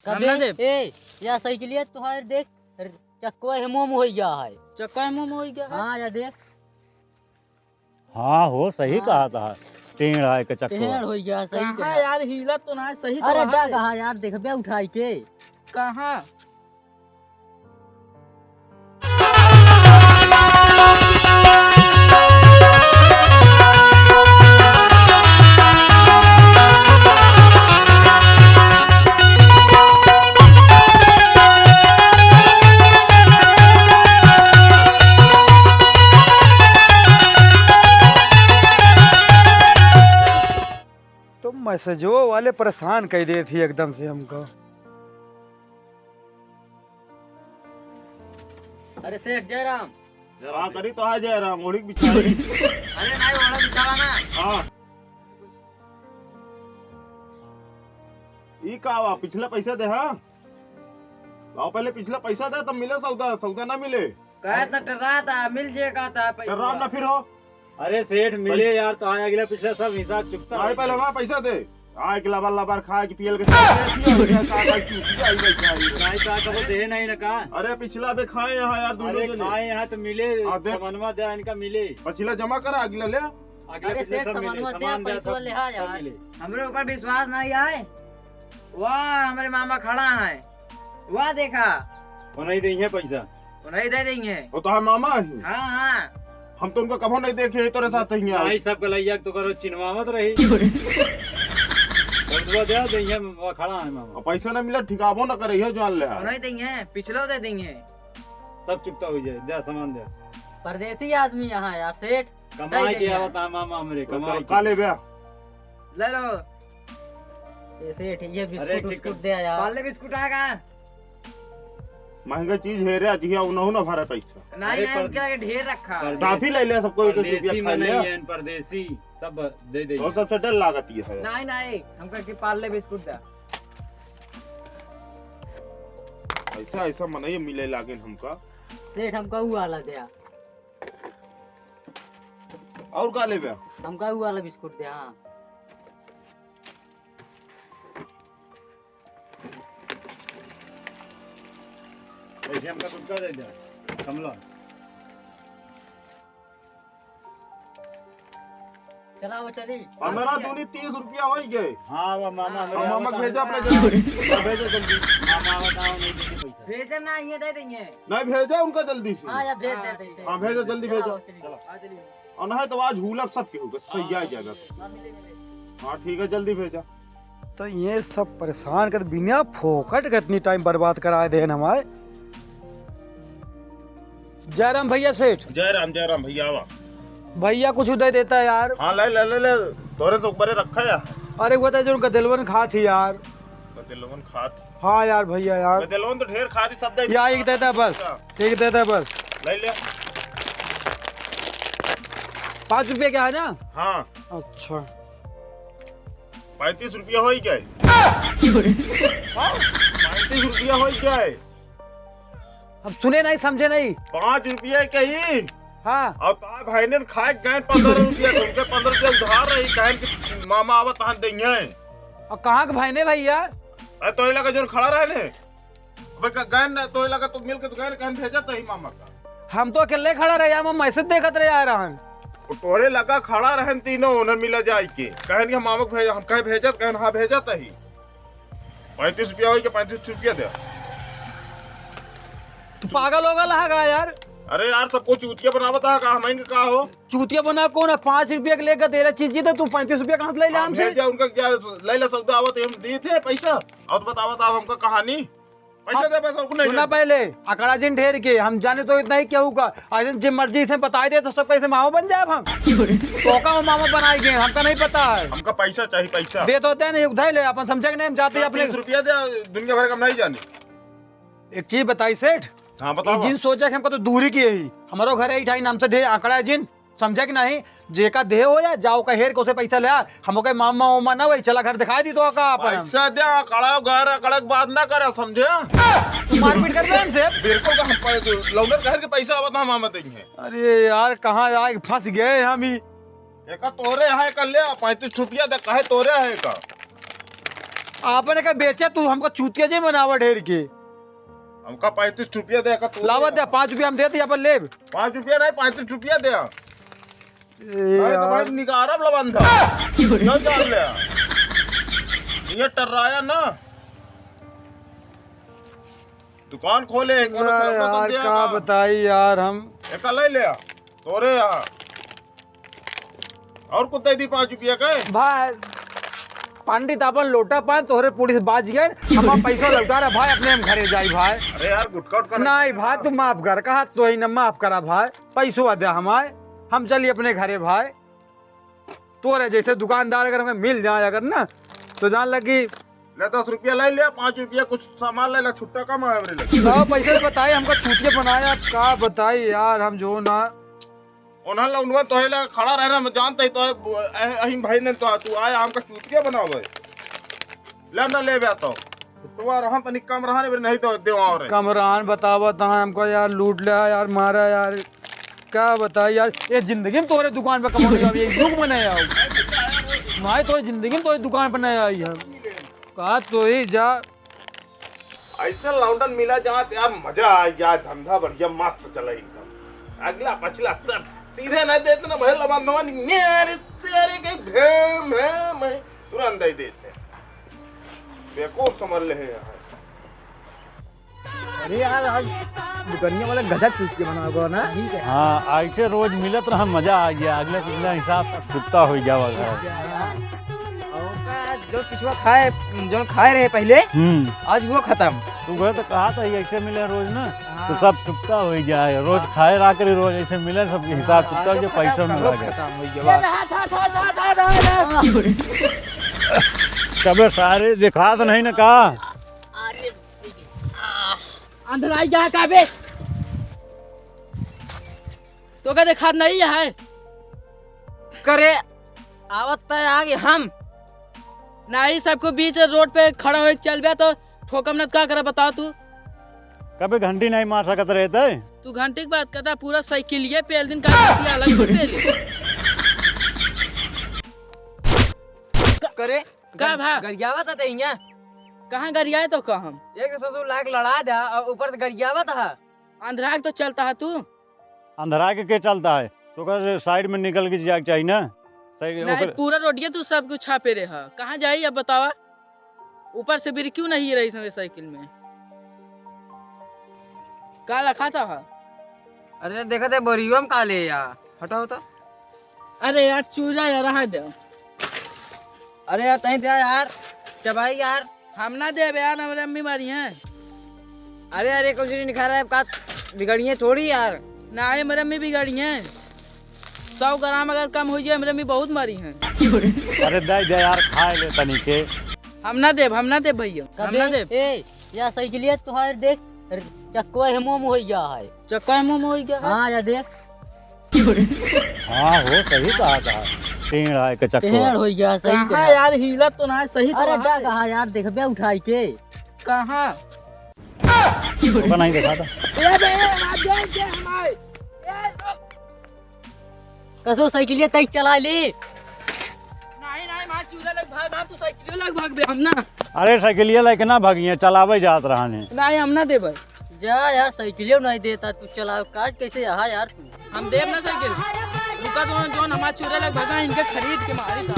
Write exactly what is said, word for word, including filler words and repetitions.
हम ना देब। ए, या साइकिलिया तोहार देख, चक्को हेमोम होइ गया है। चक्को हेमोम होइ गया है? हाँ, या देख। हाँ हो, सही हाँ। कहा था। टेढ़ आए के चक्को। टेढ़ होइ गया, सही कहाँ कहा। यार, हिला तो ना है, सही तो अरे, है। डा कहाँ यार, देखबे उठाई के। कहाँ? तो मैसेजो वाले परेशान कर देत ही एकदम से हमको। अरे सेठ जयराम। जयराम करी तो आ जयराम, ओढ़ी के बिछाई। अरे नहीं, ओढ़ा बिछावा ना। हाँ। ई का बा, पिछला पैसा दे, हाँ? लाओ पहले पिछला पैसा दे, तब मिले सौदा, सौदा ना मिले। कहे त टर्रा था, मिल जे का था पैसा। टर्रा ना फिर हो। अरे सेठ, मिले भाई। यार, तो आए अगला पिछला सब हिसाब चुकता भाई, हो पहले जाए। हमारा पैसा दे। आए के लबर लबर खाए के पियल के चल रहे थे, और क्या का, का चूतिया आई बैठा है। नहीं तो कबो दे नहीं ना का। अरे पिछला बे खाए यहाँ यार, दोनों अरे जने। खाए यहाँ तो मिले, हाँ, दे। सामानवा दे इनका मिले। पिछला जमा करा, अगला ले। अगला अरे पिछला सेठ, सब मिले, सामानवा दे, सामान दे, पैसवा सब, ले आ सब यार। मिले। हमरे ऊपर विश्वास नहीं आए। वाह, हमरे मामा खड़ा है। वाह, देखा। वो नहीं देंगे पैसा। वो नहीं दे देंगे। वो तो है मामा है। हाँ, हाँ। हम तो उनको कभो नहीं देखे, तोरे साथ ही आए। भाई, सब गलैया तो करो, चिन्हवा मत रही। बंधुआ दे देंगे, वो खड़ा है मामा। और पैसा नहीं मिला, ठिकाबो ना करे, ये जान ले। वो नहीं देंगे, पिछलो दे देंगे। सब चुकता हो जाए, दे सामान दे। परदेसी आदमी यहाँ यार, सेठ। कमाई दे के देंगे। आवत है मामा हमरे, तो कमाई का के। ले बे? ले लो। ए सेठ, ये अरे बिस्कुट ठीक उस्कुट है। दे यार। पार्ले बिस्कुट आएगा। महंगा चीज है रे, अजिया उनहु ना भरा पैसा। नहीं, अरे नहीं, पर-, उनके लगे ढेर रखा है। परदेसी, टाफी ले ले, सबको एक एक रुपया परदेसी खा में ले। नहीं है, परदेसी, सब दे दे। और सबसे डर लागत ये है। नहीं, नहीं, हमका के पार्ले बिस्कुट दा। ऐसा, ऐसा मनई मिले लागिन हमका। सेठ, हमका ऊ वाला दे। और का लेबे? हमका ऊ वाला बिस्कुट दे, हाँ। ऐसे हमका कुछ का दे दे, कमला। चला, वो चली। हमरा दूनी तीस रुपया होइ गए। हाँ, वो मामा, हाँ, हमरे मामा आवता भेजा है। अपने जल्दी। हाँ, भेजा जल्दी। मामा आवता है, नहीं देंगे पैसा। भेजम ना, ये दे देंगे। नहीं, भेजा उनका जल्दी से। हाँ, या भेज हाँ, देते हैं। हाँ, भेजा, जल्दी चला, भेजा। वो चली। चलो। हाँ, चलिए। और नहीं तो आज हुलप सब के होगा, सही आ जाएगा। हाँ, मिले, मिले। हाँ, ठीक है, जल्दी भेजा। तो ये सब परेशान कर, बिना फोकट के इतनी टाइम बर्बाद कराए देन हमारे। जयराम भैया सेठ। जयराम, जयराम भैया, आवा। भैया कुछ दे देता यार। हाँ, ले, ले, ले, ले। तोरे से ऊपरे रखा या। अरे वो तो जो गदेलवन खात ही यार। गदेलवन खात। हाँ यार भैया यार। गदेलवन तो ढेर खात ही, सब दे। या एक दे दे बस। हाँ। एक दे दे बस। ले ले। पाँच रुपया क्या है ना? हाँ। अच्छा। पैंतीस रुपया होइ गए। हाँ? पैंतीस रुपया होइ गए। अब सुने नहीं, समझे नहीं। पाँच रुपया कही। हाँ। अब तार भाई ने खाए गए पन्द्रह रुपया, तो उनके पन्द्रह रुपया उधार रही, कहेन कि मामा आवत तहन देंगे। और कहाँ के भाई ने भैया? अरे तोरे लगा जोन खड़ा रहे ने। अबे का गए न, तोरे लगा तो मिल के तो गए न, कहेन भेजत ही मामा का। हम तो अकेले खड़ा रहे यार, हम मैसेज देखत रहे यार रहन। वो तोरे लगा खड़ा रहन तीनों, उन्हें मिला जाए के। कहेन कि मामा को भेज, हम कहे भेजत, कहेन हाँ भेजत ही। पैंतीस रुपया होइ के पैंतीस रुपया दे। तू पागल हो गया है का यार? अरे यार, सबको चूतिया बनावत है का? हम इनका का हो? चूतिया बना कौन है? पाँच रुपया के लेकर दे रहा चीज, तो तू पैंतीस रुपया कहाँ से ले ले हाँ, हमसे? भेजा उनका क्या, ले ले सौदा आवत, हम दिए थे पैसा। और बतावत आप हमका कहानी। पैसा दे बस, और कुछ नहीं सुना दे। पहले, अकड़ा जिन ढेर के, हम जाने तो इतना ही केहू का, आज जे मर्जी से बताई दे तो सबका ऐसे मामा बन जाए हम। तो का मामा बनाए गए, हमका नहीं पता है। हमका पैसा चाहिए, पैसा। दे तो दे नहीं, उधार ले, अपन समझे कि नहीं, हम जाते ही अपने तीस रुपया दे, दुनिया भर का हम नहीं जाने। एक चीज बताई सेठ, हाँ, बताओ। ई जिन सोचा कि हमका तो दूरी की है, हमारो घर है, ढाई नाम से ढेर आंकड़ा है जिन, समझा कि नहीं? जेका देह हो या जाओ का हेर के उसे पैसा ले आ, हम ओके मामा वामा ना वही, चला घर दिखाई दी तो का अपन। पैसा दे, आंकड़ा घर, आंकड़ा के बात ना करा, समझे? तू मारपीट कर दे हमसे। बिल्कुल का हम पै-, लौंडर घर के पैसा आवत हम, हम देंगे। अरे यार, कहाँ आए फंस गए हम ही। एका तोरे है का ले, पैंतीस रुपया दे, कहे तोरे है का? आपन एका बेचे, तू हमका चूतिया जे बनावा ढेर के। हमका पैंतीस रुपया दे, का तू लावा दे। दे, पाँच रुपया हम देते, अपन लेब। पाँच रुपया नहीं, पैंतीस रुपया दे। ए अरे तो यार। भाई निकारब लबंधा। क्यों जान ले? ये टर्राया ना। दुकान खोले, कोनो ना खिलौना यार, समझे का का? बताई यार हम। एका ले ले, तोरे यहाँ। और कुत्ता दी पाँच रुपया के? भाई, पंडित अपन लोटा पाए, तोहरे पूरी से बाज गए, हमार पैसा लौटा रहा भाई, अपने हम घरे जाई भाई। अरे यार, गुटखा उटखा नहीं नहीं भाई, तू माफ कर, कहा तो ही ना, माफ करा भाई, पैसो दे हमारे, हम चली अपने घरे भाई। तोरे जैसे दुकानदार अगर हमें मिल जाए अगर ना, तो जान लग कि ले, दस रुपया ले ले, पाँच रुपया कुछ सामान ले ले, छुट्टा कम है हमरे लगे। लाओ पैसे तो बताए, हमको चूतिया बनाया, अब का बताई यार, हम जो ना। उन्हन ला उनवा तोहे ला खड़ा रहना, मैं जानता ही तोहे, अह-, अहिम भाई ने तो तू आया हमका चूतिया बनावे। ले ना ले बे तो। छुट्टवा रहा तनी कम रहा ने, नहीं तो देवा और। कम रहा बतावा तहाँ हमको यार, लूट लिया यार, मारा यार। का बताई यार, ये जिंदगी में तोरे दुकान पे कमाने का एक दुख में नहीं आओ। भाई तोरे जिंदगी में तोरे दुकान पे नहीं आई है। का तो ही जा। ऐसा लौंडन मिला जात यार, मजा आ जाए, धंधा बढ़िया मस्त चले एकदम। अगला पछला सब सीधे नहीं देते ना भैया, लबंधवा नहीं, मेरे तेरे के भेम भेम है, तुरंत दे देते। बेवकूफ समझ ले हैं यार। अरे यार, आज दुकनिया वाला गजब चूतिया बना हुआ ना। हाँ, ऐसे रोज मिलत रहा, मजा आ गया। अगले पिछला हिसाब से चुकता हो गया घर। और का, जो पिछुआ खाए, जो खाए रहे पहले, हम्म। आज वो खत्म। तू घर तो कहा था, ऐसे मिले रोज ना, तो हाँ। सब चुकता हो गया है। रोज हाँ। खाए रहा करी, रोज ऐसे मिले, सब हिसाब हाँ, चुकता हो जो गया, पैसा खत्म, मिला रोज गया। खत्म हो गया। कबे सारे दिखात नहीं ना का? अंधराई गया का बे? तो का देखात नहीं है? करे, आवत त आगे हम। नहीं, सबको बीच रोड पे खड़ा होके चल बे तो ठोकम न का करे बताओ तू? कभी घंटी नहीं मार सकत रहे थे। तू घंटी की बात करता, पूरा साइकिलिये पेल दिन का घंटी अलग से पेल। करे, का गर-, भा? गरियावत है तहिया। कहाँ गरियाए तो का हम? एक सौ दो लाख लड़ा दा और ऊपर से गरियावत है। अंधरा के तो चलता है तू। अंधरा के, के चलता है? तो कर साइड में निकल के जाए के चाहिए ना। सही, नहीं, ओकर पूरा रोडिया तू सब कुछ छापे रहे है। कहाँ जाई अब बतावा? ऊपर से ब्रेक क्यों नहीं रही समय साइकिल में? का लखा था? अरे देखत है बोरियो में का ले या। हटाओ तो। अरे यार, चूरा यार, रहा दे। अरे यार, तहीं दे यार, चबाई यार। हम ना देबे यार, हमरे अम्मी मारी हैं। अरे, अरे, कुछ नहीं खा रहा है, का बिगड़िए थोड़ी यार। ना, हमरे अम्मी बिगड़ी हैं। सौ ग्राम अगर कम हो जाए, हमरे अम्मी बहुत मारी हैं। अरे, दे दे यार, खाए ले तनी के। हम ना देब, हम ना देब भैया, हम ना देब। ए, या साइकिलिया तोहार देख, चक्को हेमो में हो गया है। चक्का मुंह में हो गया है। हाँ, या देख। हाँ हो, सही कहा था। टेढ़ आए के चक्कर। टेढ़ हो गया, सही कहाँ कहा। यार, हिलत तो ना है, सही तो अरे कहा डा है। कहा यार, देखबे उठाई के। कहाँ? ओका नहीं देखा था। ए बे, ए, मार दे, दे हमारे। ए, रुक। कसो साइकिलिया तई चला ली। नहीं, नहीं, माँ चूल्हा लग भाग, माँ तू साइकिलिया लग भाग बे, हम ना। अरे साइकिलिया लेके ना भागिए, चलावे जात रहने। नहीं, हम ना देबे। जा यार, साइकिलियो नहीं देता तू, चलाओ, काज कैसे यहाँ यार तू? हम देब ना साइकिल। रुका तो जोन हमार चूल्हा लग भागा, इनके खरीद के मारी था।